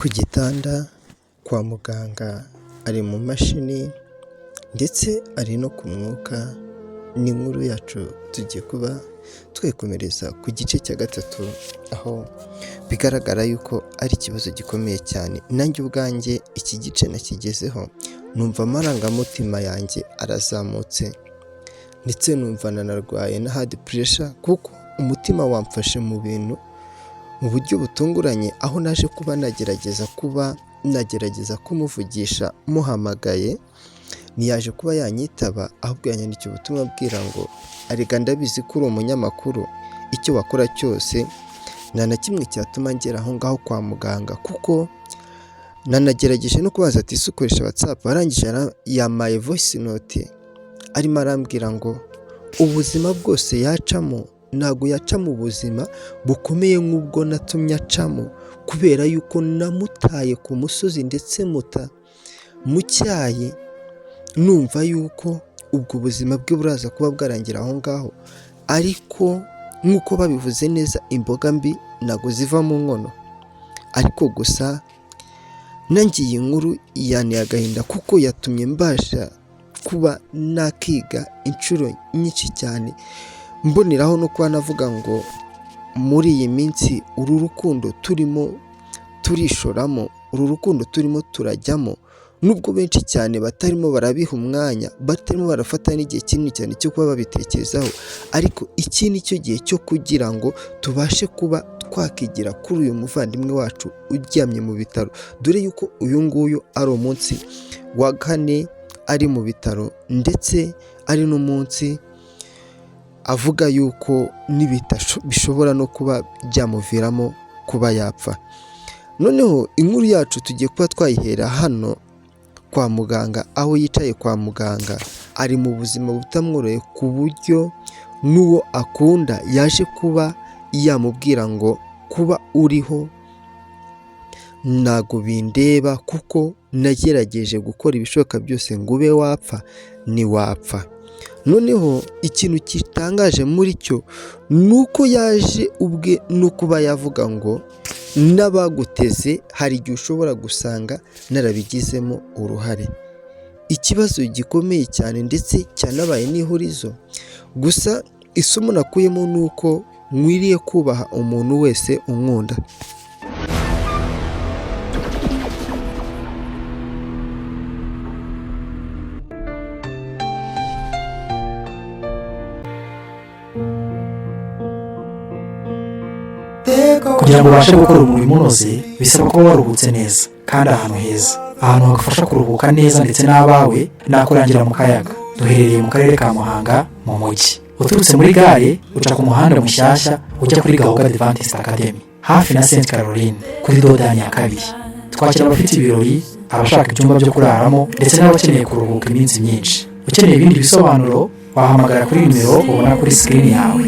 Ku gitanda kwa muganga ari mu mashini ndetse ari no ku mwuka, ni inkuru yacu tugiye kuba twikomereza ku gice cya gatatu, aho bigaragara yuko ari ikibazo gikomeye cyane, nanjye ubwanjye iki gice nakigezeho numva amarangamutima yanjye arazamutse ndetse numva nanarwaye na high pressure kuko umutima wamfashe mu bintu mu buryo butunguranye, aho naje kuba nagerageza kumuvugisha muhamagaye ntiyaje kuba yanyitaba, ahubwo yanyandikiye ubutumwa abwira ngo arega ndabizi ko uri umunyamakuru, icyo wakora cyose nta na kimwe cyatuma ngera aho ngaho kwa muganga, kuko nanagerageje no kubaza ati ese ukoresha WhatsApp, arangije yampaye voice note arimo arambwira ngo ubuzima bwose yacamo ntabwo yaca mu buzima bukomeye nk'ubwo natumye acamo, kubera yuko namutaye ku musozi ndetse muta mu cyayi, numva yuko ubwo buzima bwe buraza kuba bwarangira aho ngaho, ariko nk'uko babivuze neza imboga mbi ntabwo ziva mu nkono, ariko gusa nanjye iyi nkuru yanteye agahinda kuko yatumye mbasha kuba nakiga inshuro nyinshi cyane, mboneraho no kuba navuga ngo muri iyi minsi uru rukundo turimo turishoramo, uru rukundo turimo turajyamo, nubwo benshi cyane batarimo barabiha umwanya, batarimo barafata n'igihe kinini cyane cyo kuba babitekerezaho, ariko iki ni cyo gihe cyo kugira ngo tubashe kuba twakigira kuri uyu muvandimwe wacu uryamye mu bitaro, dore yuko uyu nguyu ari umunsi wa kane ari mu bitaro ndetse ari n'umunsi avuga yuko bishobora no kuba byamuviramo kuba yapfa. Noneho inkuru yacu tugiye kuba twayihera hano kwa muganga, aho yicaye kwa muganga ari mu buzima butamworoheye ku buryo n'uwo akunda yaje kuba yamubwira ngo kuba uriho ntago bindeba kuko nagerageje gukora ibishoboka byose ngo ube wapfa ntiwapfa. Noneho ikintu gitangaje muri cyo ni uko yaje ubwe no kuba yavuga ngo n'abaguteze hari igihe ushobora gusanga narabigizemo uruhare. Ikibazo gikomeye cyane ndetse cyanabaye n'ihurizo, gusa isomo nakuyemo ni uko nkwiriye kubaha umuntu wese unkunda. Kugira ngo ubashe gukora umurimo unoze bisaba kuba waruhutse neza kandi ahantu heza, ahantu hagufasha kuruhuka neza ndetse n'abawe nakurangira mu Kayaga. Duherereye mu Karere ka Muhanga mu mujyi. Uturutse muri gare uca ku muhanda mushyashya ujya kuri Gahogo Adventist Academy, hafi na Saint Caroline, kuri dodani ya kabiri. Twakira abafite ibirori, abashaka ibyumba byo kuraramo ndetse n'abakeneye kuruhuka iminsi myinshi. Ukeneye ibindi bisobanuro wahamagara kuri nimero ubona kuri sikirini yawe.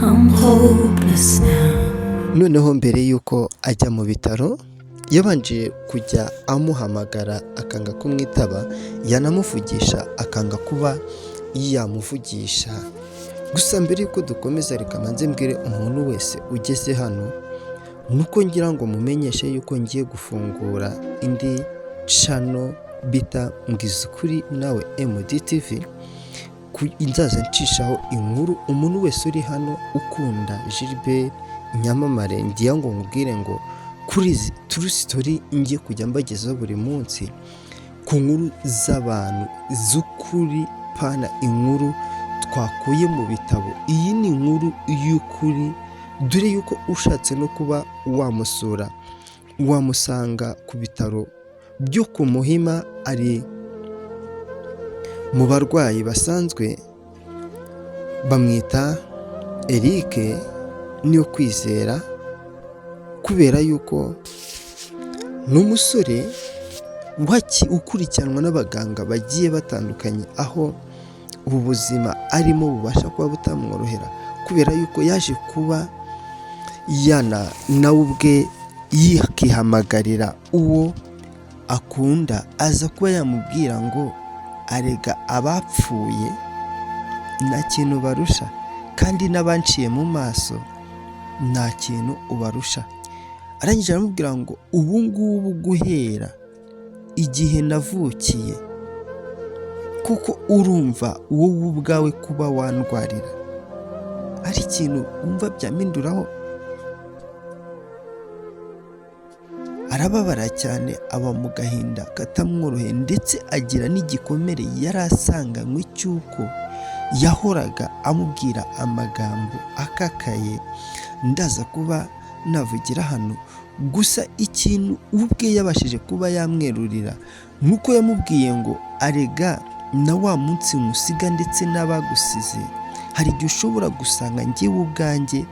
I'm hopeless now. Noneho mbere y'uko ajya mu bitaro yabanje kujya amuhamagara akanga kumwitaba, yanamuvugisha akanga kuba yamuvugisha. Gusa mbere y'uko dukomeza reka manze mbwire umuntu wese ugeze hano, nuko ngira ngo mumenyeshe yuko ngiye gufungura indi channel bita Mbwizukuri nawe MDTV, nzaza ncishaho inkuru. Umuntu wese uri hano ukunda Gilbert Nyamamare, ngira ngo nkubwire ngo kuri izi true story ngiye kujya mbagezaho buri munsi ku nkuru z'abantu z'ukuri, pana inkuru twakuye mu bitabo. Iyi ni inkuru y'ukuri, dore yuko ushatse no kuba wamusura wamusanga ku bitaro byo ku Muhima, ari mu barwayi basanzwe. Bamwita Eric niyo kwizera, kubera yuko ni umusore ukurikiranwa n'abaganga bagiye batandukanye, aho ubu buzima arimo bubasha kuba butamworohera, kubera yuko yaje kuba yana nawe ubwe yikihamagarira uwo akunda, aza kuba yamubwira ngo arega abapfuye nta kintu barusha, kandi n'abanciye mu maso nta kintu ubarusha. Arangije aramubwira ngo ubu ngubu guhera igihe navukiye, kuko urumva wowe ubwawe kuba wandwarira ari ikintu wumva byaminduraho. Arababara cyane, aba mu gahinda katamworoheye, ndetse agira n'igikomere yari asanganywe cy'uko yahoraga amubwira amagambo akakaye. Ndaza kuba navugira hano gusa ikintu ubwe yabashije kuba yamwerurira ni uko yamubwiye ngo arega na wa munsi nkusiga ndetse n'abagusize, hari igihe ushobora gusanga njyewe ubwanjye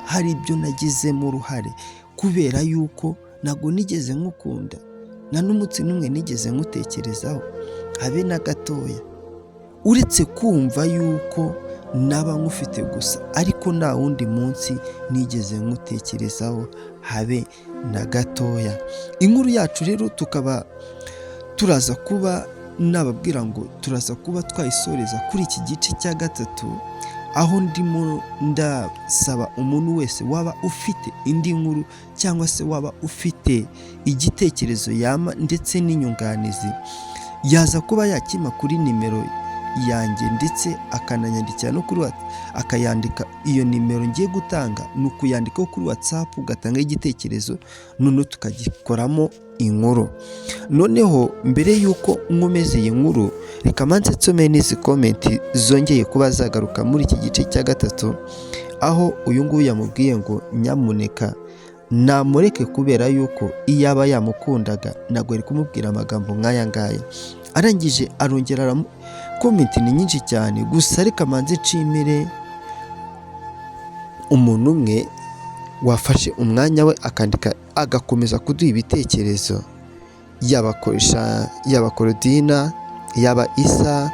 hari ibyo nagizemo uruhare, kubera yuko ntabwo nigeze nkukunda, nta n'umunsi n'umwe nigeze nkutekerezaho habe na gatoya, uretse kumva yuko naba nkufite gusa, ariko nta wundi munsi nigeze nkutekerezaho habe na gatoya. Inkuru yacu rero tukaba turaza kuba nababwira ngo turaza kuba twayisoreza kuri iki gice cya gatatu, aho ndimo ndasaba umuntu wese waba ufite indi nkuru cyangwa se waba ufite igitekerezo yama ndetse n'inyunganizi, yaza kuba yakima kuri nimero yanjye, ndetse akananyandikira no kuri akayandika iyo nimero ngiye gutanga, ni ukuyandikaho kuri WhatsApp ugatanga igitekerezo, noneho tukagikoramo inkuru. Noneho mbere y'uko nkomeza iyi nkuru, reka manze nsome n'izi komenti zongeye kuba zagaruka muri iki gice cya gatatu, aho uyu nguyu yamubwiye ngo nyamuneka namureke kubera yuko iyo aba yamukundaga ntabwo yari kumubwira amagambo nk'aya ngaya. Arangije arongera komenti ni nyinshi cyane, gusa reka manze nshimire umuntu umwe wafashe umwanya we akandika agakomeza kuduha ibitekerezo, yaba Korodina, yaba Isa,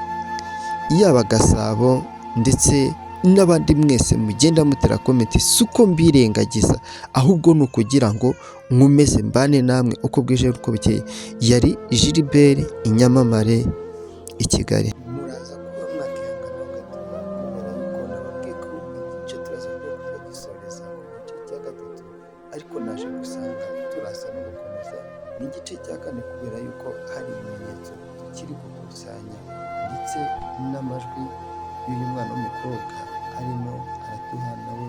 yaba Gasabo, ndetse n'abandi mwese mugenda mutera komenti. Si uko mbirengagiza, ahubwo ni ukugira ngo nkomeze mbane namwe uko bwije uko bukeye. Yari Gilbert Inyamamare i Kigali. Muraza kuba mwakihangana gatoya kubera yuko nababwiye ko igice turaza kuba twagisoreza ku gice cya gatatu, ariko naje gusanga turaza no gukomeza n'igice cya kane kubera yuko hari ibimenyetso tukiri gukusanya, ndetse n'amajwi y'uyu mwana w'umukobwa arimo araduha nawe.